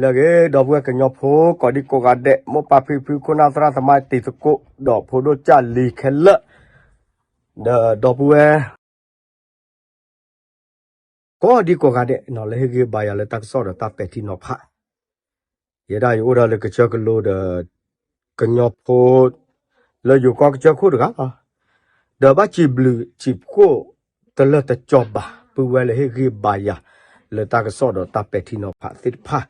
လၢအဂ့ၤ ဒီပုၢ်ဝဲၢ်ကညီဖိ ကိးဒံကိးဂၤဒဲး မိၢ်ပၢ်ဖံဖု ခိၣ်နၢ်သရၣ်သမါ တံၤသကိး ဒီးဖိဒိၣ်ကၢ်လံၤခဲလၢာ် ဒီးဒီပုၢ်ဝဲၢ် ကိးဒံကိးဂၤဒဲးနီၤ လၢဟ့ၣ်ဂံၢ်ဘါယၤလၢတၢ်ကစီၣ်ဒီးတၢ်ပဲာ်ထံနီၤဖး ယဲဒၣ်ယအိၣ်ဒီးလၢကစၢၢ်ကလိဒီး ကညီဖိ လၢယိၤကီၢ်ကစၢၢ်ခိၣ်တဂၤလီၤ. ဒီးဘၣ်စံးဘျုးစံးဖှိၣ်တလၢာ်တကီဘၣ် ပုၢ်ဝဲၢ်လၢဟ့ၣ်ဂံၢ်ဘါယၤ လၢတၢ်ကစီၣ်ဒီးတၢ်ပဲာ်ထံနီၤဖးသ့ၣ်တဖၣ်.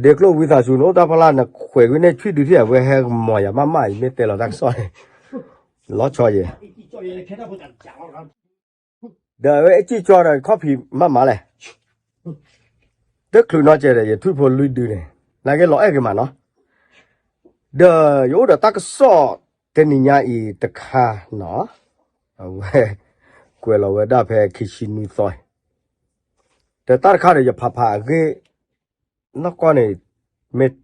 ဒ့ကျိၣ်ဝံသးစူၤ နအိၣ်တၢ်ဖီလာ် နခွဲးကွံာ်န့ၣ် ဆွံဒုထံၣ် အဝဲဟဲကမီၤယၤမးမး ယမ့ၢ်တဲလီၤတၢ်ကစီၣ်န့ၣ် လီၤဆီယဲ ဒီးအဝဲအစံၣ်ကၠီဒီးခီၣ်ဖံးမးမးလဲၣ်, တချုးနီတစဲးဒီး ယထွံၣ်ဖိလွံၢ်ဒုန့ၣ် နာ်က့လီၤအဲၣ်က့ၤမးနီၤ, ဒီးယအိၣ်ဒီးတၢ်ကစီၣ်တနံၤညါအံၤတခါနီၤ, အဝဲ ကွဲးလီၤဝဲဒၣ်ဖဲခံဆံနွံသီအံၤ, ဒီးတၢ်တခါဒီးယဖးဖးအဂ့ၢ် နီၢ်ကီၢ်န့ၣ် မ့ၢ်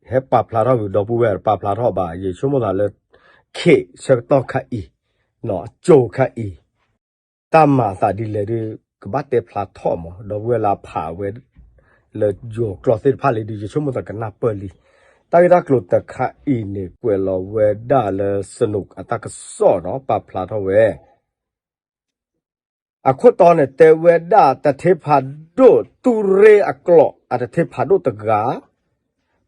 ဟဲပာ်ဖျါထီၣ်ဝံၤ ဒီပုၢ်ဝဲၢ်ပာ်ဖျါထီၣ်ဘၣ် ယဆိကမိၣ်သးလၢ ခ့ၣ်ဆၢကတီၢ်ခါအံၤ, နီၢ်ကၠိခါအံၤ, တၢ်မၤအသးဒ်လဲၣ်ဒုး ကဘၣ်တဲဖျါထီၣ်မး ဒီပုၢ်ဝဲၢ်လၢအဖးဝဲ လၢယိၤကျိာ်သ့ၣ်တဖၣ်လံဒုး ယဆိကမိၣ်သးကနၢ်ပၢၢ်လံ, တၢ်ဂ့ၢ်တၢ်ကျိၤတခါအံၤန့ၣ် ကွဲးလီၤဝဲဒၣ်လၢ စနိး အတၢ်ကစီၣ်နီၤ ပာ်ဖျါထီၣ်ဝဲ အခိၣ်တီန့ၣ် တဲဝဲဒၣ်တထ့ဖးဒိၣ် တူၢ်ရ့အကျိာ် အတထ့ဖးဒိၣ်တဂၤ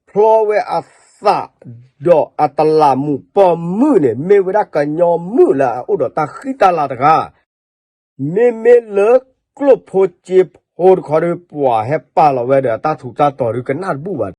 ဖျီဝဲအသး ဒီးအတလးမူးပိာ်မုၣ်န့ၣ် မ့ၢ်ဝဲဒၣ်ကညီမုၣ်လၢအအိၣ်ဒီးတၢ်ဃံတၢ်လၤတဂၤ, မ့မ့ၢ်လၢကျိၣ်ဖိစ့ဖိတခီဒီး ပှၤဟဲပာ်လီၤဝဲဒီးအတၢ်ထူးတၢ်တီၤဒုးကနၣ်တဘူၣ်ဘၣ်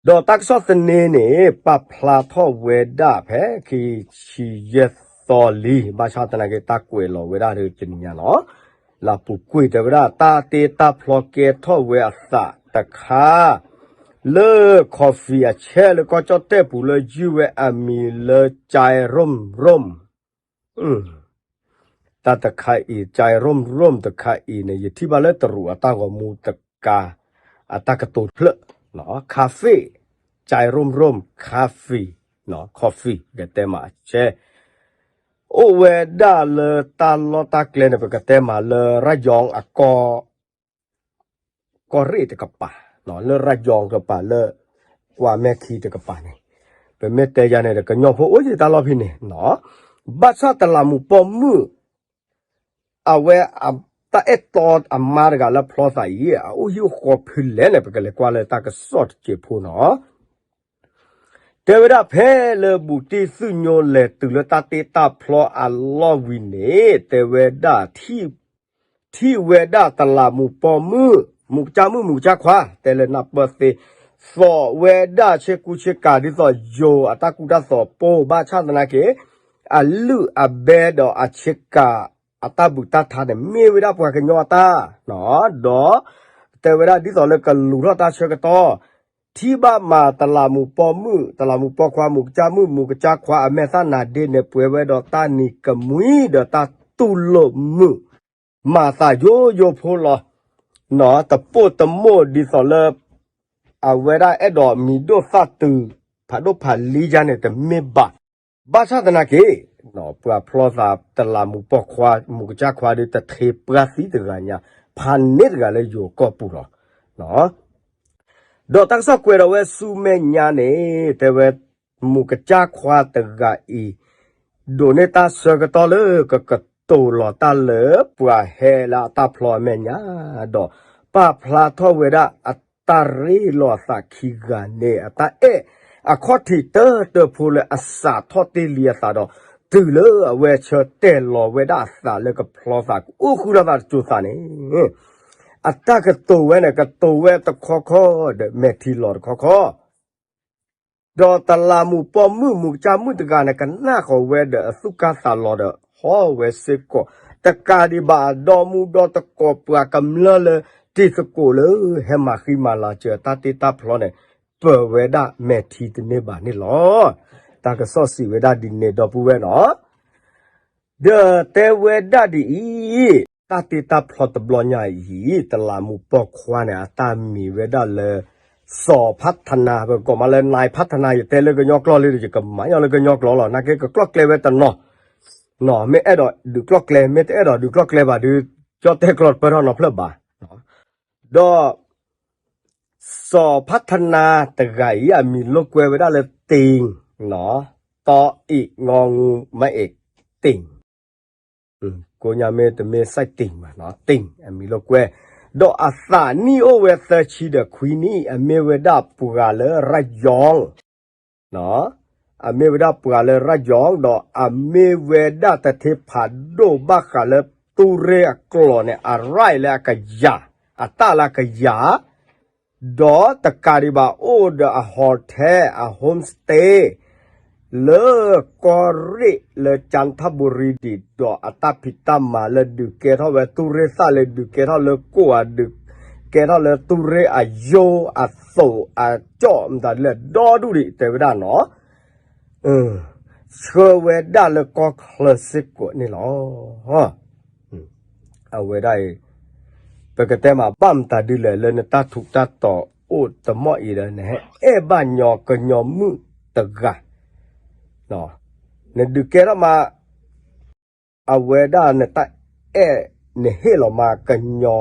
ဒီးတၢ်ကစီၣ်သန့န့ၣ် ပာ်ဖျါထီၣ်ဝဲဒၣ်ဖဲခံဆံယဲၢ်သီလံ, ဘၣ်ဆၣ်သနာ်က့ တၢ်ကွဲးလီၤဝဲဒၣ်တနံၤညါနီၤ, လၢပူၤကွံာ်တဲဝဲဒၣ် တၢ်တ့တၢ်ဖျီကဲထီၣ်ဝဲအသးတခါ လၢ coffee အဆဲးလၢကီၢ်ကၠီၣ်တဲၣ်ပူၤလၢယုၢ်ဝဲအမံၤလၢ ကၠဲရိၣ်ရိၣ် တၢ်တခါအံၤ ကၠဲရိၣ်ရိၣ်တခါအံၤန့ၣ် ယထံၣ်ဘၣ်လၢတရူးအတၢ်ဂီၤမူတကါ အတၢ်ကတိၤတဖျၢၣ်, ခါဖ့ၣ်, ကၠဲရိၣ်ရိၣ် ခါဖ့ၣ်, coffee ကတဲမးအဆဲး, အိၣ်ဝဲဒၣ်လၢတၢ်လီၢ်တၢ်ကျဲန့ၣ် ပကတဲမးလၢ ရယီၤအကီၢ် ကီၢ်ရ့ၣ်တကပၤ, လၢရယီၤတကပၤ လၢကွၢ်မဲၢ်ခံတကပၤန့ၣ်, ပမ့ၢ်တဲယၤန့ၣ်ဒီး ကညီဖိအိၣ်ယံၤတၢ်လီၢ်ဖဲန့ၣ်, ဘၣ်ဆၣ်တလးမူးပိာ်မုၣ် အဝဲအတၢ်အဲၣ်တီအမါတဂၤလၢဖျီသးအံၤ အအိၣ်ဟံၣ်အိၣ်ဃီဖဲလဲၣ်န့ၣ် ပကလဲၤကွၢ်လၢတၢ်ကစီၣ်တစဲးဖိနီၤ တဲဝဲဒၣ်ဖဲလၢဘူးတံၢ်သုးညိလဲၤတုၤလၢတၢ်တ့တၢ်ဖျီအလီၢ်ဝံၤန့ၣ် တဲဝဲဒၣ် ထံၣ်ဝဲဒၣ်တလးမူးပိာ်မုၣ် မူးကစၢ်မုၣ် မူးကစၢ်ခွါ တဲလၢနၢ်ပၢၢ်သ့, သိးဝဲဒၣ်ဆ့ကူဆ့ကၤဒ်သိးယိၤအတၢ်ကူတၢ်သိးပိၢ် ဘၣ်ဆၣ်သနာ်က့ အလုၢ်အဘဲဒီးအဆ့ကၤ အတၢ်ဘုးတၢ်ထါန့ၣ် မ့ၢ်ဝဲဒၣ်ပှၤကညီအတၢ်, ဒီး တဲဝဲဒၣ်ဒ်သိးလၢကလူၤထီၣ်တၢ်ဆၢကတီၢ်, ထ ထံၣ်ဘၣ်မၤတလးမူးပိာ်မုၣ်, တလးမူးပိာ်ခွါ, မူးကစၢ်မုၣ်, မူးကစၢ်ခွါအမဲာ်သၣ်နါဒ့န့ၣ် ပှဲၤဝဲဒီးတၢ်နံၤကမှံဒီးတၢ်တူၢ်လိာ်မုာ်, မၤသးယိယိဖိလီၤ. နီၢ် တပိၢ်တမိၢ်ဒ်သိးလၢ အဝဲဒၣ်အဲၣ်ဒိးမံၤဒိၣ်သၣ်တုၤ ဖးဒိၣ်ဖးလံယါန့ၣ် တမ့ၢ်ဘၣ်. ဘၣ်ဆၣ်သနာ်က့ ပှၤဖျီသးတလးမူးပိာ်ခွါ မူးကစၢ်ခွါဒီး တထ့ပှၢ်သံတဂၤညါ ဖးန့ၢ်တဂၤလၢယိၤကီၢ်ပူၤလီၤ. ဒီးတၢ်ကစီၣ်ကွဲးဒီးဝဲဆူမဲာ်ညါန့ၣ် တဲဝဲ မူးကစၢ်ခွါတဂၤအံၤ ဒိးန့ၢ်တၢ်ဆၢကတီၢ်လၢကကတိၤလီၤတၢ်လၢ ပှၤဟဲလၢအတၢ်ဖျီအမဲာ်ညါ, ဒီးပာ်ဖျါထီၣ်ဝဲဒၣ်အတၢ်ရ့လိာ်အသးခံဂၤန့ၣ် အတၢ်အဲၣ် အခီၣ်ထံးတၢတၢဖိလၢအစးထီၣ်တ့ၢ်လံအသးဒီး တုၤလၢအဝဲဆၢတဲာ်လီၤဝဲဒၣ်အသးလၢကဖျီသး ကအိၣ်ဃုာ်ထီၣ်သးတစိၤသးန့ၣ် အတၢ်ကတိၤဝဲန့ၣ် ကတိၤဝဲတခီခီဒီး မဲာ်ထံလီၤတခီခီ ဒီးတလးမူးပိာ်မုၣ် မူးကစၢ်မုၣ်တဂၤန့ၣ် ကနၣ်ဃီၤဝဲဒီးအသူၣ်ကၢ်သးလီၤဒီး ဟီၣ်ဝဲစ့ၢ်ကီး, တကးဒံးဘၣ်အဒီမူဒီတကိးပှၤကမျၢၢ်လၢ တံၤသကိးလၢဟဲမၤဃံမၤလၤစၢၤတၢ်တ့တၢ်ဖျီန့ၣ် ပၢၤဝဲဒၣ်မဲာ်ထံတန့ၢ်ဘၣ်န့ၣ်လီၤ. တၢ်ကစီၣ်စံးဝဲဒၣ်ဒ်န့ၣ်ဒီပုၢ်ဝဲၢ်နီၤ ဒီးတဲဝဲဒၣ်ဒ်အံၤ, တၢ်တ့တၢ်ဖျီတဘျီညါအံၤ တလးမူးပိာ်ခွါန့ၣ် အတၢ်မံၤဝဲဒၣ်လၢ စီၤဖးထနါ ပကိးမးလၢ နၢၤဖးထနါ ယတဲလၢကညီကျိာ်လံဒီး ယကမၤညီလၢကညီကျိာ်လီၤ. နာ်က့ကကျီၢ်ကျဲဝဲတနီၤ, နီၤ မ့ၢ်အဲၣ်ဒိးဒုးကျီၢ်ကျဲ မ့ၢ်တအဲၣ်ဒိးဒုးကျီၢ်ကျဲဘၣ်ဒီး ကၠီၣ်တဲၣ်ကျီၢ်ပၢၢ်ထီၣ်နီတဖျၢၣ်ဘၣ်. ဒီး စီၤဖးထနါတဂၤအံၤ အမံၤလိာ်ကွဲဝဲဒၣ်လၢ တ့ၢ်, နီၤ, တီအံးငီငူမအ့း တ့ၢ်, ကိးညါမ့ၢ်တမ့ၢ် စဲးတ့ၢ်မး တ့ၢ် အမံၤလိာ်ကွဲ, ဒီးအသးနံၣ်အိၣ်ဝဲသၢဆံဒီးခွံနံၣ် အမ့ၢ်ဝဲဒၣ်ပှၤလၢရယီၤ အမ့ၢ်ဝဲဒၣ်ပှၤလၢရယီၤ ဒီးအမ့ၢ်ဝဲဒၣ်တထ့ဖးဒိၣ်ဘၣ်ဃးလၢ တူၢ်ရ့ၣ်အကျိာ်န့ၣ် အရၢၣ်လၢအကယၤ, အတၢ်လၢအကယၤ, ဒီးတကးဒံးဘၣ်အိၣ်ဒီးအ hotel အ homestay လၢကီၢ်ရ့ၣ်လၢ ကၠၣ်ထၣ်ဘူရံၤ ဒံးဒီးအတၢ်ဖံးတၢ်မၤလၢဒုးကဲထီၣ်ဝဲတူၢ်ရ့ၣ်သၣ်လၢဒုးကဲထီၣ်လၢကိၣ်ဧါ ဒုးကဲထီၣ်လၢတူၢ်ရ့ၣ်အယိအသိးအကၠီၣ်မတၤဒ်လဲၣ်ဒီဒူၣ်ဒံး တဲဝဲဒၣ်နီၤ ဆှၢဝဲဒၣ်လၢကီၢ်ချၢစ့ၢ်ကီးန့ၣ်လီၤ. အဝဲဒၣ်အံၤ ပကတဲမးဘၣ်မတၤဒ်လဲၣ် လၢနတၢ်ထူးတၢ်တီၤအိၣ်တမီၢ်အံၤဒီး နဟဲအဲၣ်ဘၣ်ညီကညီမုၣ်တဂၤ, နဒုးကဲထီၣ်မး အဝဲဒၣ်နတၢ်အဲၣ် နဟ့ၣ်လီၤမးကညီ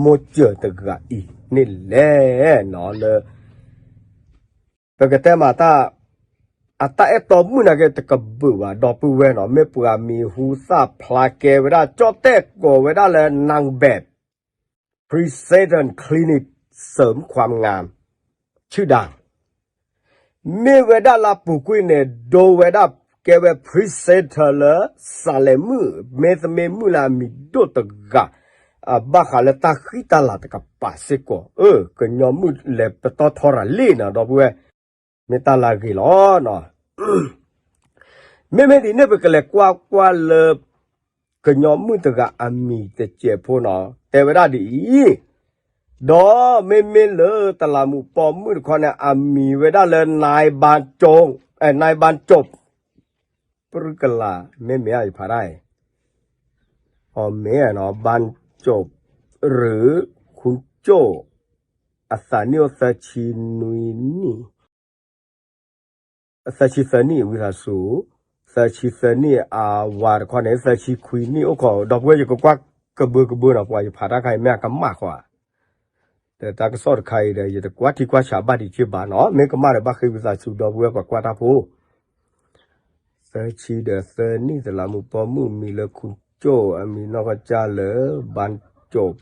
မိၢ်စၢၤတဂၤအံၤန့ၣ်လဲၣ်နီၤ လၢ ပကတဲမးတၢ် အတၢ်အဲၣ်တီမုၣ်နာ်က့တကဘုးဘၣ် ဒီပုၢ်ဝဲၢ်နီၤ မ့ၢ်ပှၤမံၤဟူသၣ်ဖျါကဲဝဲဒၣ် ကၠီၣ်တဲၣ်ကိးဝဲဒၣ်လၢ นางแบบ Precision Clinic เสริมความงาม ชื่อดัง မ့ၢ်ဝဲဒၣ်လၢပူၤကွံာ်န့ၣ် ဒိဝဲဒၣ်ကဲဝဲ presenter လၢ စးလဲၤမုၣ် မ့တမ့ၢ်မုၣ်လၢအမံၤဒိၣ်တဂၤ အဘၣ်ဃးလၢတၢ်ဃံတၢ်လၤတကပၤစ့ၢ်ကီး အၢ ကညီမုၣ်လဲၤပတီၢ်ထီရၤလံနီၤ ဒီပုၢ်ဝဲၢ် မ့ၢ်တၢ်လၢအဂ့ၤလီၤနီၤ မ့မ့ၢ်ဒ်န့ၣ် ပကလဲၤကွၢ်ကွၢ်လၢ ကညီမုၣ်တဂၤအမံၤတစဲးဖိနီၤ တဲဝဲဒၣ်ဒ်အံၤ, ဒီးမ့မ့ၢ်လၢတလးမူးပိာ်မုၣ်တခီန့ၣ် အမံၤဝဲဒၣ်လၢ နၢၤဘၣ်ကၠိး, အဲ နၢၤဘၣ်ကၠိး, ပရူၢ်ကလာ် မ့မ့ၢ်အံၤဖးဒၣ်အံၤ, အမ့ၢ်နီၤ ဘၣ်ကၠိး ရူး ခူကၠိး အသးနံၣ်အိၣ်သၢဆံနွံနံၣ် သၢဆံသၢနံၣ် ဝံသးစူၤ, သၢဆံသၢနံၣ် အဝၤတခီန့ၣ် သၢဆံခွံနံၣ်အိၣ်ခိး ဒီပုၢ်ဝဲၢ် ယကကွၢ်ကဘၢကဘၢနီၤ ပှၤယဖးတၢ်ခါအံၤ မ့ၢ်အကမၣ်ဃီဧါ, ဒီးတၢ်ကစီၣ်တခါအံၤဒီး ယတကွၢ်ထံကွၢ်ဆးဘၣ်ဒံးက့ဘၣ်နီၤ မ့ၢ်ကမၣ်ဒီးဘၣ်ဃ့ဝံသးစူၤ ဒီပုၢ်ဝဲၢ်ပှၤကွၢ်တၢ်ဖိ သၢဆံဒီးသၢနံၣ် တလးမူးပိာ်မုၣ် မံၤလၢခူကၠိး အမံၤနီၢ်ကစၢ်လၢ ဘၣ်ကၠိး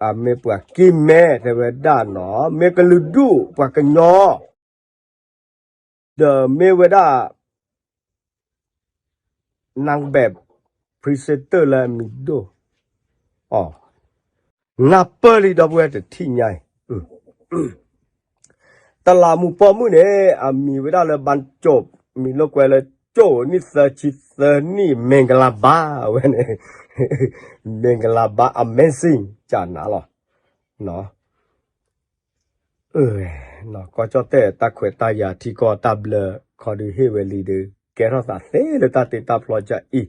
အမ့ၢ်ပှၤကံၢ်မဲ တဲဝဲဒၣ်နီၤ မ့ၢ်ကလုာ်ဒူၣ် ပှၤကညီ ဒီးမ့ၢ်ဝဲဒၣ် นางแบบ presenter လၢအမံၤဒိၣ် နၢ်ပၢၢ်လံ ဒီပုၢ်ဝဲၢ်တထံၣ်ညါအံၤ တလးမူးပိာ်မုၣ်န့ၣ် အမံၤဝဲဒၣ်လၢ ဘၣ်ကၠိး မံၤလိာ်ကွဲလၢကၠိး နံၣ်သၢဆံသၢနံၣ် မ့ၢ်ကလၤဘါ အဝဲန့ၣ် မ့ၢ်ကလၤဘါ amazing ကနၤလီၤ နီၤ အၢ ကီၢ်ကၠီၣ်တဲၣ်တၢ်ခွဲးတၢ်ယာ်ထံကီၢ်တၢ်ဘျၢခီဒုးဟ့ၣ်ဝဲလံဒီး ကဲထီၣ်သးသ့လၢတၢ်တ့တၢ်ဖျီကအံၤ,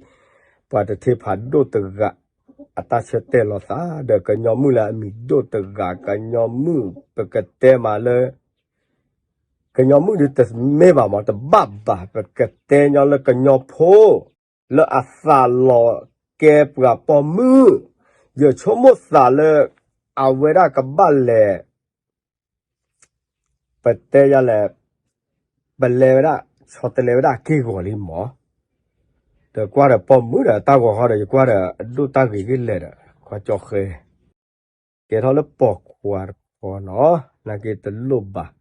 ပှၤတထ့ဖးဒိၣ်တဂၤ အတၢ်ဆၢတဲာ်လီၤသး ဒီးကညီမုၣ်လၢအမံၤဒိၣ်တဂၤ ကညီမုၣ်ပကတဲမးလၢ ကညီမုၣ်ဒုးတမ့ၢ်ဘၣ်မး တဘၣ်ဘၣ် ပကတဲညီလၢကညီဖိ လၢအသးလီၤကဲပှၤပိာ်မုၣ်, ယဆိကမိၣ်သးလၢ အဝဲဒၣ်ကဘၣ်လဲၤ ပတဲယၤလဲၣ်, ပလဲၤဝဲဒၣ် ဆီတလဲဝဲဒၣ်အက့ၢ်ဂီၤလံမး, ဒီးကွၢ်ဒီးပိာ်မုၣ်ဒီးတၢ်ဂီၤဃီဒီး ယကွၢ်ဒီးအဒိၣ်တၢ်ဂ့ၤဂ့ၤလဲၣ်ဒီး ကွၢ်ကၠီဃဲ ကဲထီၣ်လၢပိာ်ခွါတခီနီၤ, နာ်က့တလိၣ်ဘၣ်,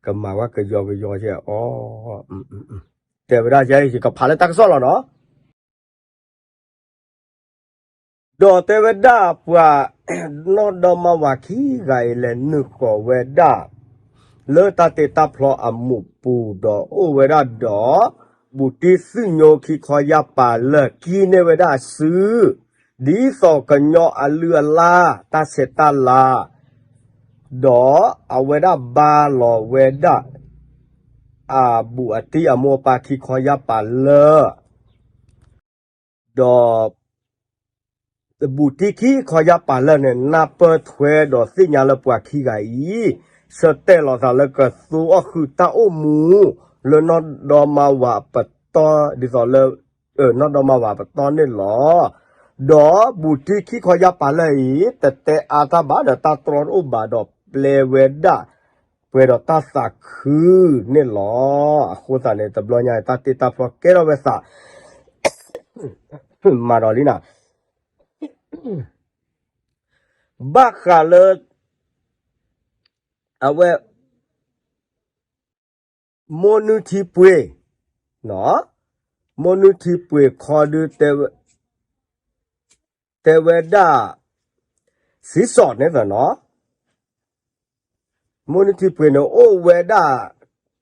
ကမၤဝဲကယီကယီကဲအီၤ, တဲဝဲဒၣ်ယဲ ယကဖးလၢတၢ်ကစီၣ်လီၤနီၤ. ဒီးတဲဝဲဒၣ်ပှၤ နီၢ်ဒီမါဝၤခံဂၤအံၤ လဲၤနုာ်ဃီၤဝဲဒၣ် လၢတၢ်တ့တၢ်ဖျီအမူးပူၤ ဒီးအိၣ်ဝဲဒၣ်ဒီး ဘူးတံၢ်သုးညိခံခီယၢ်ပၤလၢာ် ကံန့ၢ်ဝဲဒၣ်အစု ဒ်သိးကညီအလုၢ်အလၢ် တၢ်ဆဲးတၢ်လၤ, ဒီးအဝဲဒၣ်ဘါလီၤဝဲဒၣ် အဘူးအတံၢ်အမိၢ်အပၢ်ခံခီယၢ်ပၤလၢာ် ဒီး ဘူးတံၢ်ခံခီယၢ်ပၤလၢာ်န့ၣ် နၢ်ပၢၢ်ထွဲဒီးသ့ၣ်ညါလၢပှၤခံဂၤအံၤ ဆၢတဲာ်လီၤသးလၢကသူအီၣ်ဃုာ်တၢ်အိၣ်မူ လၢနီၢ်ဒီမါဝၤအပတီၢ် ဒ်သိးလၢ နီၢ်ဒီမါဝၤအပတီၢ်န့ၣ်လီၤ. ဒီးဘူးတံၢ်ခံခီယၢ်ပၤလၢာ်အံၤ တတဲအါတၢ်ဘၣ်ဒီးတၢ်တြီတအိၣ်ဘၣ်ဒီးပျဲဝဲဒၣ် ပှဲၤဒီးတၢ်သးခုန့ၣ်လီၤ. အဃိသတးန့ၣ် တဘျီညါအံၤ တၢ်တ့တၢ်ဖျီကဲထီၣ်ဝဲသး မၤဒီးလံနၤ ဘၣ်ဃးလၢ အဝဲ မိၢ်နုၢ်ထံပှ့ၤ, မိၢ်နုၢ်ထံပှ့ၤခီဒု တဲဝဲဒၣ် စံးစိၤန့ၣ်သနီၤ မိၢ်နုၢ်ထံပှ့ၤန့ၣ် အိၣ်ဝဲဒၣ်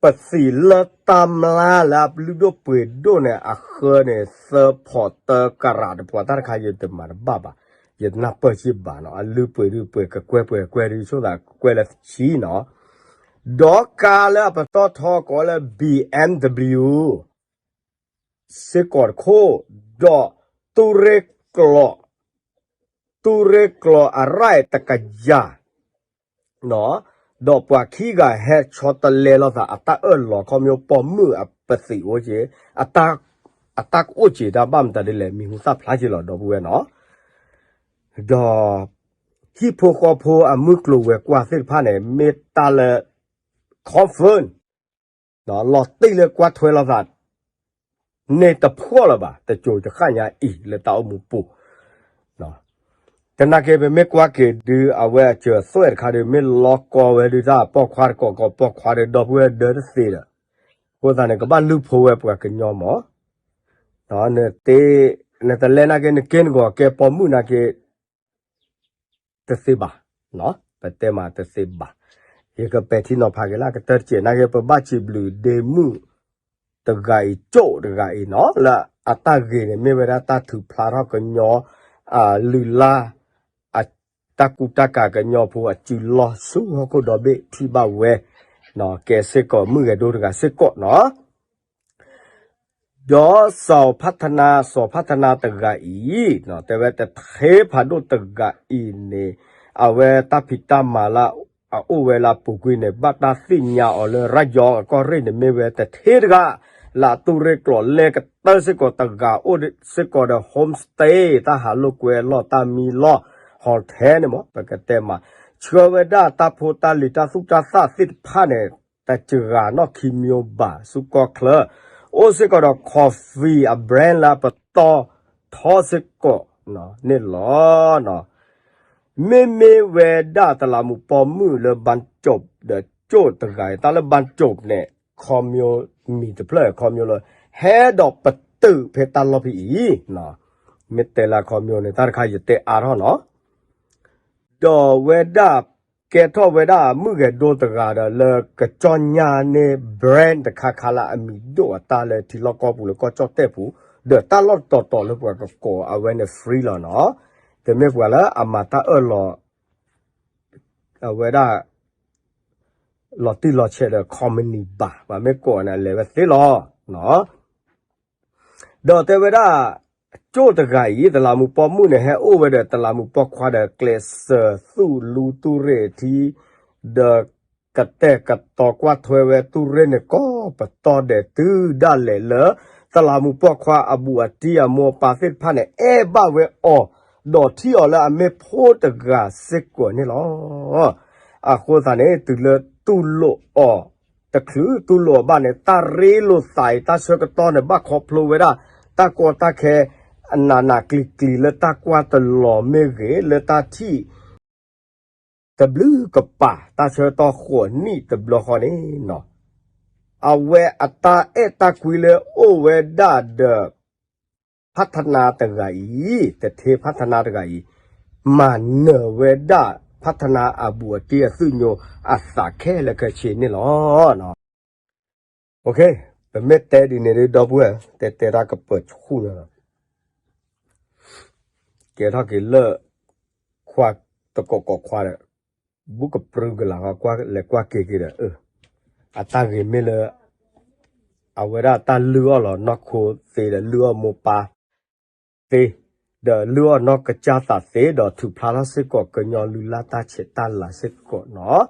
ပသံးလၢတၢ်မျၢ်လၢအလုၢ်ဒိၣ်ပှ့ၤဒိၣ်န့ၣ် အဃၢန့ၣ် သၢဖီးတၢကရးတပှၤ တၢ်တခါယတမၤတဘၣ်ဘၣ်, ယနၢ်ပၢၢ်ဆံးဘၣ်နီၤ အလုၢ်ပှ့ၤဒုးပှ့ၤကကွဲၢ်ပှ့ၤကွဲၢ်ဒုး ဆိသးကွဲၢ်လၢဆံနီၤ, ဒီးကါလၢအပတီၢ်ထီကိးလၢ ဘံၣ်အၣ်ဒဘလံး စ့ၢ်ကီးတခိၣ်, ဒီးတူၢ်ရ့ၣ်ကျိး, တူၢ်ရ့ၣ်ကျိးအရၢၣ်တကယၤ, ဒီးပှၤခံဂၤဟဲဆီတလဲလိာ်သး အတၢ်အၢၣ်လီၤခီဖျိ ပိာ်မုၣ်အပသံးအိၣ်က့ၤ, အတၢ်ကအိၣ်က့ၤတၢ်ဘၣ်မတၤဒ်လဲၣ် မံၤဟူသၣ်ဖျါက့ၤလီၤ ဒီပုၢ်ဝဲၢ်နီၤ, ဒီး ဟံၣ်ဖိဃီဖိအမုၢ်ကျိၤဝဲၤကွာ်သ့ၣ်တဖၣ်န့ၣ် မ့ၢ်တၢ်လၢ confirm လီၤတံၢ်လၢကွၢ်ထွဲလိာ်သး န့ၣ်တဖှီၣ်လၢၤဘၣ် တစိၤတဃၣ်ညါအံၤလၢတၢ်အိၣ်မူပူၤ, တနာ်က့ ပမ့ၢ်ကွၢ်က့ၤဒုး အဝဲအစၢၤသွဲၣ်တခါဒုး မ့ၢ်လီၤကီဝဲဒုးတၢ်ပိာ်ခွါတကိးကိး ပိာ်ခွါဒီး ဒီပုၢ်ဝဲၢ်ဒၢတသ့ဒီး, အဃိသတးန့ၣ် ကဘၣ်လုၢ်ဖိဝဲပှၤကညီမး, နတလဲနာ်က့ နက့နဂီၤကဲပိာ်မုၣ်နာ်က့ တသ့ဘၣ်, ပတဲမးတသ့ဘၣ်, ယကပဲာ်ထံနီၤဖးက့ၤလၢကတၢၢ်တစဲးနာ်က့ ပဘၣ်စံးဘျုးဒ့မုၣ်တဂၤအံၤ ကၠိၣ်တဂၤအံၤနီၤ လၢအတၢ်ဂ့ၤန့ၣ် မ့ၢ်ဝဲဒၣ်တၢ်ထုးဖျါထီၣ်ကညီ အလုၢ်လၢ် အတၢ်ကူတၢ်ကၤကညီဖိအစုလီၢ်ဆူဟီၣ်ခိၣ်ဒီဘ့ၣ်ထံၣ်ဘၣ်ဝဲ, ကဲစ့ၢ်ကီးမုၣ်ဂဲၤဒိတဂၤစ့ၢ်ကီးနီၤ ဒီးစီၤဖးထနါ စီၤဖးထနါတဂၤအံၤ တဲဝဲတထ့ဖးဒိၣ်တဂၤအံၤန့ၣ် အဝဲတၢ်ဖံးတၢ်မၤလၢအအိၣ်ဝဲလၢအပူၤကွံာ်န့ၣ် ဘၣ်တၢ်သ့ၣ်ညါအီၤလၢ ရၢယီၤအကီၢ်ရ့ၣ်န့ၣ် မ့ၢ်ဝဲတထ့တဂၤ လၢအတူၢ်ရ့ၣ်ကျိးလဲကတၢၢ်စ့ၢ်ကီးတဂၤ အိၣ်စ့ၢ်ကီးဒီး homestay တၢ်ဟးလိာ်ကွဲလီၢ်တၢ်မံလီၢ် hotel န့ၣ်မ့ၢ် ပကတဲမး ဆှၢဝဲဒၣ်တၢ်ဖိတၢ်လံၤတၢ်သူၣ်တၢ်သၣ်သ့ၣ်တဖၣ်န့ၣ် တစှၤနီၢ်ခံမျိုးဘၣ် ဆူကီၢ်ချၢ, အိၣ်စ့ၢ်ကီးဒီး coffee အ brand လၢအပတီၢ်ထီစ့ၢ်ကီးန့ၣ်လီၤ. မ့မ့ၢ်ဝဲဒၣ်တလးမူးပိာ်မုၣ်လၢ ဘၣ်ကၠိးဒီးကၠိးတဂၤအံၤ တၢ်လၢ ဘၣ်ကၠိးန့ၣ် ခီမၠိမံၤတဖျၢၣ် ခီမၠိလၢ ဟဲဒီးပတုာ်ဖဲတၢ်လီၢ်ဖဲအံၤ, မ့ၢ်တဲလၢခီမၠိန့ၣ် တၢ်တခါယတဲအါထီၣ်နီၤ ဒီးဝဲဒၣ် ကဲထီၣ်ဝဲဒၣ်မုၣ်ဂဲၤဒိတဂၤဒီး လၢကစီၣ်ညါန့ၢ် brand တခါခါလၢအမံၤဒိၣ်အတၢ်လၢထံလီၢ်ကီၢ်ပူၤလၢကီၢ်ကၠီၣ်တဲၣ်ပူၤ, ဒီးတၢ်လီၢ်တတီၤတီၤလၢပှၤကကိးအဝဲန့ၣ် free လီၤနီၤ. တမ့ၢ်ပှၤလၢအမၤတၢ်အၢၣ်လီၤ အဝဲဒၣ် လီၤတံၢ်လီၤဆဲးဒီး ခီမနံၤဘၣ် ပှၤမ့ၢ်ကိးန့ၣ် အလဲၤဝဲသ့လီၤ. ဒီးတဲဝဲဒၣ် ကၠိၣ်တဂၤအံၤ တလးမူပိာ်မုၣ်န့ၣ် ဟဲအိၣ်ဝဲဒီးတလးမူပိာ်ခွါဒီး ကျဲးစၢးသူၣ်လူတူၢ်ရ့ၣ်အထံ ဒီးကတဲာ်ကတီၤကွၢ်ထွဲဝဲတူၢ်ရ့ၣ်န့ၣ် ကိးပတီၢ်ဒဲးတုၤဒၣ်လဲာ်လၢ တလးမူပိာ်ခွါအဘူးအတံၢ်အမိၢ်အပၢ်သ့ၣ်တဖၣ်န့ၣ် အဲၣ်ဘၣ်ဝဲအီၤ ဒီးထံၣ်အီၤလၢအမ့ၢ်ဖိတဂၤစ့ၢ်ကီးန့ၣ်လီၤ. အဃိသတးန့ၣ် တုၤလၢတူၢ်လိာ်အီၤတချုး တူၢ်လိာ်အီၤဘၣ်န့ၣ် တၢ်ရ့လိာ်သးအံၤ တၢ်ဆၢကတီၢ်န့ၣ် ဘၣ်ခီဖျိဝဲဒၣ် တၢ်ကီတၢ်ခဲ အနးနးကျံၤကျံၤလၢတၢ်ကွၢ်တလီၤမ့ၢ်ဂ့ၤ လၢတၢ်ထံၣ် တဘျုးကပၤ တၢ်ဆၢကတီၢ်ဃိးနံၣ်တဘျီဃီန့ၣ်နီၤ အဝဲအတၢ်အဲၣ်တၢ်ကွံလၢအိၣ်ဝဲဒၣ်ဒီး ဖးထနါတဂၤအံၤ တထ့ဖးထနါတဂၤအံၤ မၤနၢၤဝဲဒၣ် ဖးထနါအဘူးအတံၢ်အသုးညိ အသးခဲလၢာ်ခဲဆ့န့ၣ်လီၤ. ပမ့ၢ်တဲဒ်န့ၣ်ဒီး ဒီပုၢ်ဝဲၢ် တဲတဲတၢ်ကပၢၤဆူၣ်န့ၣ်လီၤ. ကဲထီၣ်က့ၤလၢ ခွါတကိးကိးခွါဒီး ဘူးကပြုၢ်ကလာ် လဲၤကွၢ်က့ၤက့ၤဒီး အတၢ်ဂ့ၤမ့ၢ်လၢ အဝဲဒၣ်တၢ်လုၢ်အီၣ်လီၤနီၢ်ခိသ့ဒီး လုၢ်အီၣ်မိၢ်ပၢ်သ့ ဒီးလုၢ်အီၣ်နီၢ်ကစၢ်သးသ့ ဒီးထုးဖျါထီၣ်စ့ၢ်ကီးကညီလုၢ်လၢ်တၢ်ဆဲးတၢ်လၤစ့ၢ်ကီးနီၤ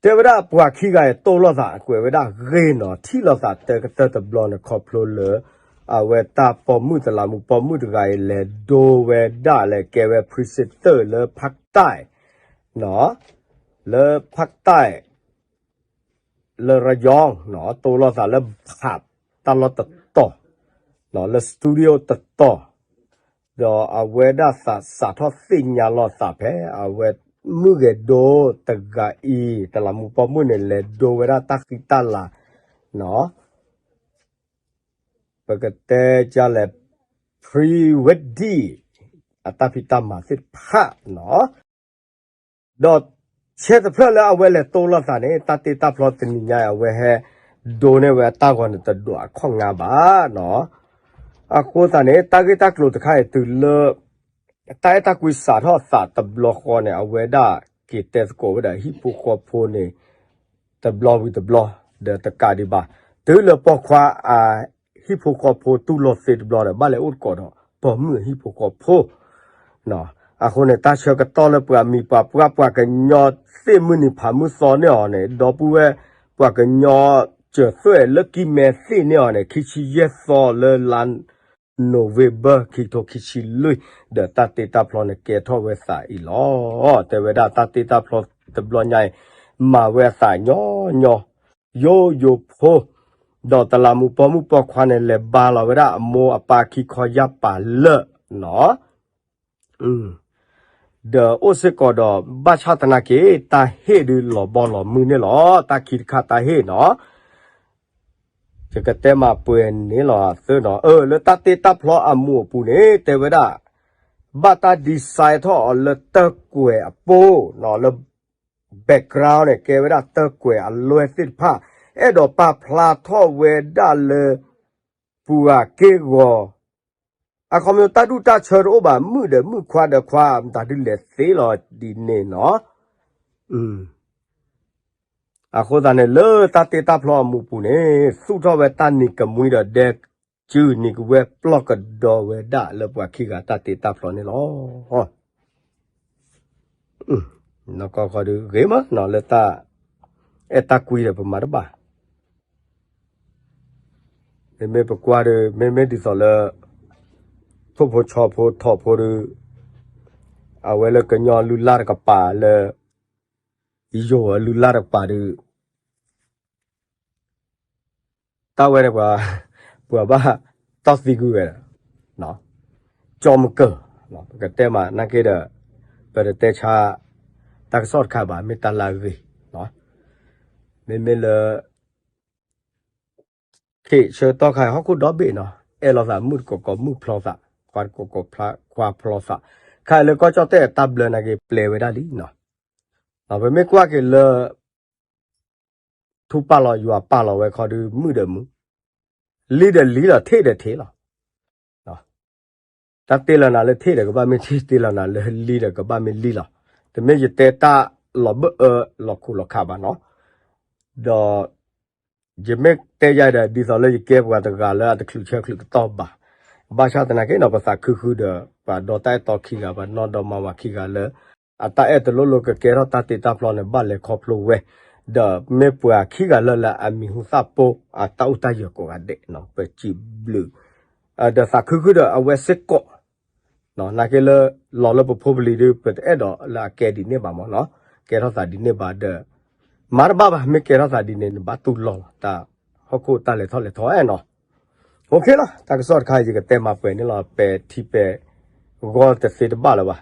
တဲဝဲဒၣ်ပှၤခံဂၤအံၤတိၢ်လိာ်သး ကွဲးဝဲဒၣ်ဂ့ၢ်နီၤ ထံၣ်လိာ်သးတၢကတၢၢ်တဘျီန့ၣ် ခီဖျိလၢ အဝဲတၢ်ပိာ်မုၣ်တလးမူးပိာ်မုၣ်တဂၤအံၤ လဲၤဒိဝဲဒၣ်လဲၤကဲဝဲ presenter လၢဖးတၢ် လၢဖးတၢ် လၢရယီၤ တိၢ်လိာ်သးလၢဖးတၢ်လီၢ်တတီၤ လၢ studio တတီၤ ဒီးအဝဲဒၣ်သးစးထီၣ်သ့ၣ်ညါလိာ်သးဖဲ အဝဲမုၣ်ဂဲၤဒိတဂၤအံၤ တလးမူးပိာ်မုၣ်န့ၣ် လဲၤဒိဝဲဒၣ်တၢ်ဃံတၢ်လၤ ပကတဲကလဲၣ် pre-wedding အတၢ်ဖံးတၢ်မၤသ့ၣ်တဖၣ်နီၤ ဒီးဆဲးတဖျၢၣ်လၢအဝဲလဲၤတိၢ်လိာ်သးန့ၣ် တၢ်တ့တၢ်ဖျီတနံၤညါအံၤ အဝဲဟဲဒိန့ၢ်ဝဲအတၢ်ဂီၤန့ၣ်တဒွးအခီၣ်ငါဘၣ်နီၤ အဃိသတးန့ၣ် တၢ်ဂ့ၢ်တၢ်ကျိၤတခါအံၤတုၤလၢ တၢ်အဲၣ်တၢ်ကွံစးထီၣ်သးတဘျီဃီန့ၣ် အဝဲဒၣ်က့ၤတဲသကိးဝဲဒၣ်ဟံၣ်ဖိဃီဖိန့ၣ် တဘျီဝံၤတဘျီ ဒီးတကးဒံးဘၣ် တုၤလၢပိာ်ခွါအဟံၣ်ဖိဃီဖိတူၢ်လိာ်သ့တဘျီဒီး ဘၣ်လဲၤအိၣ်သကိးဒီးပိာ်မုၣ်အဟံၣ်ဖိဃီဖိ အဃိန့ၣ် တၢ်ဆၢကတီၢ်လၢပှၤမံၤပှၤပှၢ် ပှၤကညီသ့ၣ်မုၢ်နံၤဖးမုၢ်သီန့ၢ်အီၤန့ၣ် ဒီပုၢ်ဝဲၢ် ပှၤကညီစၢၤသွဲၣ်လၢကံၢ်မဲသ့ၣ်န့ၢ်အီၤန့ၣ် ခံဆံယဲၢ်သီလၢလါ November ခံကထိခံဆံလွံၢ် ဒီးတၢ်တ့တၢ်ဖျီန့ၣ်ကဲထီၣ်ဝဲသးအံၤလီၤ. တဲဝဲဒၣ်တၢ်တ့တၢ်ဖျီတဘျီညါအံၤ မၤဝဲအသးညီညီ ယိယိဖိ ဒီးတလးမူးပိာ်မုၣ်ပိာ်ခွါန့ၣ် လဲၤဘါလီၤဝဲဒၣ်အမိၢ်အပၢ်ခံခီယၢ်ပၤလၢာ်နီၤ ဒီးအိၣ်စ့ၢ်ကီးဒီး ဘၣ်ဆၣ်သနာ်က့ တၢ်ဟ့ၣ်ဒုးလီၤဘီလီၤမုၢ်န့ၣ်လီၤ. တၢ်ခံတခါတၢ်ဟ့ၣ်နီၤ ယကတဲမၤပှဲၤန့ၣ်လီၤသၢနီၤ အၢ လၢတၢ်တ့တၢ်ဖျီအမူးအပူၤန့ၣ် တဲဝဲဒၣ် ဘၣ်တၢ် design ထီၣ်အီၤလၢတၢ်ကွဲးအပူၤနီၤ လၢ background န့ၣ် ကဲဝဲဒၣ်တၢ်ကွဲးအလွဲၢ်သ့ၣ်တဖၣ် အဲၣ်ဒိးပာ်ဖျါထီၣ်ဝဲဒၣ်လၢ ပှၤက့ၢ်ဂီၤ အခီပညီတၢ်ဒူၣ်တၢ်ဆၢတအိၣ်ဘၣ် မုၣ်ဒီးမုၣ်ခွါဒီးခွါ မတၤဒုးလဲၤသ့လီၤဒ်န့ၣ်နီၤ အဃိသတးန့ၣ် လၢတၢ်တ့တၢ်ဖျီအမူးပူၤန့ၣ် သူၣ်ထီၣ်ဝဲတၢ်နံၤကမှံဒီးဒဲကုနံၤကဝဲၢ်ပျီၢ်ကဒီးဝဲဒၣ်လၢပှၤခံဂၤတၢ်တ့တၢ်ဖျီန့ၣ်လီၤ. နီၢ်ကီၢ်ခီဒုးဂ့ၤမးနီၤ လၢတၢ်အဲၣ်တၢ်ကွံဒီးပမၤတဘၣ် မ့မ့ၢ်ပကွၢ်ဒီး မ့မ့ၢ်ဒ်သိးလၢ ထိၣ်ဖိဆီဖိထိၣ်ဖိဒီး အဝဲလၢကညီလုၢ်လၢ်တကပၤလၢ ယိၤအလုၢ်လၢ်တကပၤဒီး တၢ်ဝဲန့ၣ် ပှၤဘၣ်တီၢ်သံကွံာ်ဝဲဒီး ကၠီမကၢၢ် ပကတဲမးနာ်က့ဒီး ပတတဲဆါ တၢ်ကစီၣ်တခါဘၣ် မ့ၢ်တၢ်လၢအဂ့ၤ မ့မ့ၢ်လၢ ခ့ၣ်ဆၢကတီၢ်ခါအံၤ ဟီၣ်ခိၣ်ဒီဘ့ၣ်နီၤ အဲၣ်လိာ်သးမုၣ်တကိးကိးမုၣ်ဖျီသး ခွါတကိးကိးခွါဖျီသး ခါအံၤလၢကီၢ်ကၠီၣ်တဲၣ်တၢ်ဘျၢနာ်က့ပျဲဝဲဒၣ်လံနီၤ ပမ့ၢ်ကွၢ်က့ၤလၢ ထူပာ်လီၤယွၤပာ်လီၤဝဲခီဒုး မုၣ်ဒီးမုၣ် လံဒီးလံလီၤ ထ့ၣ်ဒီးထ့ၣ်လီၤ တၢ်တ့လီၤနၤလၢထ့ၣ်ဒီးကဘၣ်မ့ၢ်ထ့ၣ် တ့လီၤနၤလၢလံဒီးကဘၣ်မ့ၢ်လံလီၤ. တမ့ၢ်ယတဲတၢ်လီၤဘၢအၢလီၤခိၣ်လီၤခးဘၣ်နီၤ ဒီး ယမ့ၢ်တဲယၤဒီး ဒ်သိးလၢယကဲပှၤတဂၤလၢအတချုးဆၢချုးကတီၢ်ဘၣ်. ဘၣ်ဆၣ်သနာ်က့နီၤ ပသးခုဃုဒီး ပှၤဒီတၢ်အဲၣ်တီခံဂၤ ပှၤနီၢ်ဒီမါဝၤခံဂၤလၢ အတၢ်အဲၣ်တလိၣ်လိၣ်ကကဲထီၣ်တၢ်တ့တၢ်ဖျီန့ၣ် ဘၣ်လဲၤခီဖျိဝဲ, ဒီးမ့ၢ်ပှၤခံဂၤလၢ်လၢအမံၤဟူသၣ်ဖိ အတၢ်အိၣ်တၢ်ယၢၤကိးဂၤဒဲးနီၤ ပစံးဘျုး ဒီးသးခုဃုဒီးအဝဲစ့ၢ်ကီး နာ်က့လၢ လီၤလၢပဖိပလံၤဒီး ပတအဲၣ်ဒိးလၢအကဲဒ်န့ၣ်ဘၣ်မ့ၢ်နီၤ, ကဲထီၣ်သးဒ်န့ၣ်ဘၣ်ဒီး မၤတဘၣ်ဘၣ် မ့ၢ်ကဲထီၣ်သးဒ်န့ၣ် နဘၣ်တူၢ်လိာ်လီၤ တၢ်ဟီၣ်ခိၣ်တၢ်လဲၤထီၣ်လဲၤထီအဲၣ်နီၤ. အိၣ်ခ့လီၤ တၢ်ကစီၣ်တခါအံၤ ယကတဲမၤပှဲၤန့ၣ်လီၤ ပဲာ်ထံပဲာ်ဂီၢ်တသ့တဘၣ်လၢၤဘၣ်.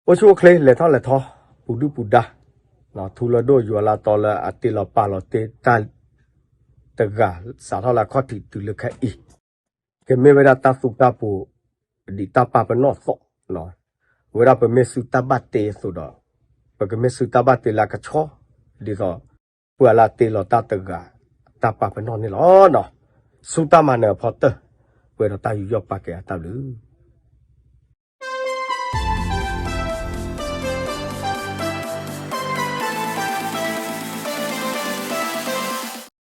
အိၣ်ဆူၣ်အိၣ်ချ့ လဲၤထီၣ်လဲၤထီ ပူၤဒုၣ်ပူၤဒါ, ထူလၢဒိၣ်ယွၤလၢတီလၢအတ့လီၤပာ်လီၤတ့တၢ် တဂၤ စးထီၣ်လၢအခီၣ်ထံးတုၤလၢခဲအံၤ ကမ့ၢ်ဝဲဒၣ်တၢ်သူတၢ်ပူၤ ဒ်တၢ်ပာ်ပနီၣ်အသိး, ဝဲဒၣ်ပမ့ၢ်စုတၢ်ဘၣ်တ့အသိးဒီး ပကမ့ၢ်စုတၢ်ဘၣ်တ့လၢအကဆှီ, ဒ်သိး ပှၤလၢအတ့လီၤတၢ်တဂၤ တၢ်ပာ်ပနီၣ်န့ၣ်လီၤ. ဆူတၢ်မၤနၢၤအဖီတၢၢ် ပှဲၤဒီးတၢ်ယူးယီၣ်ပာ်ကဲအတၢ်ဘျုး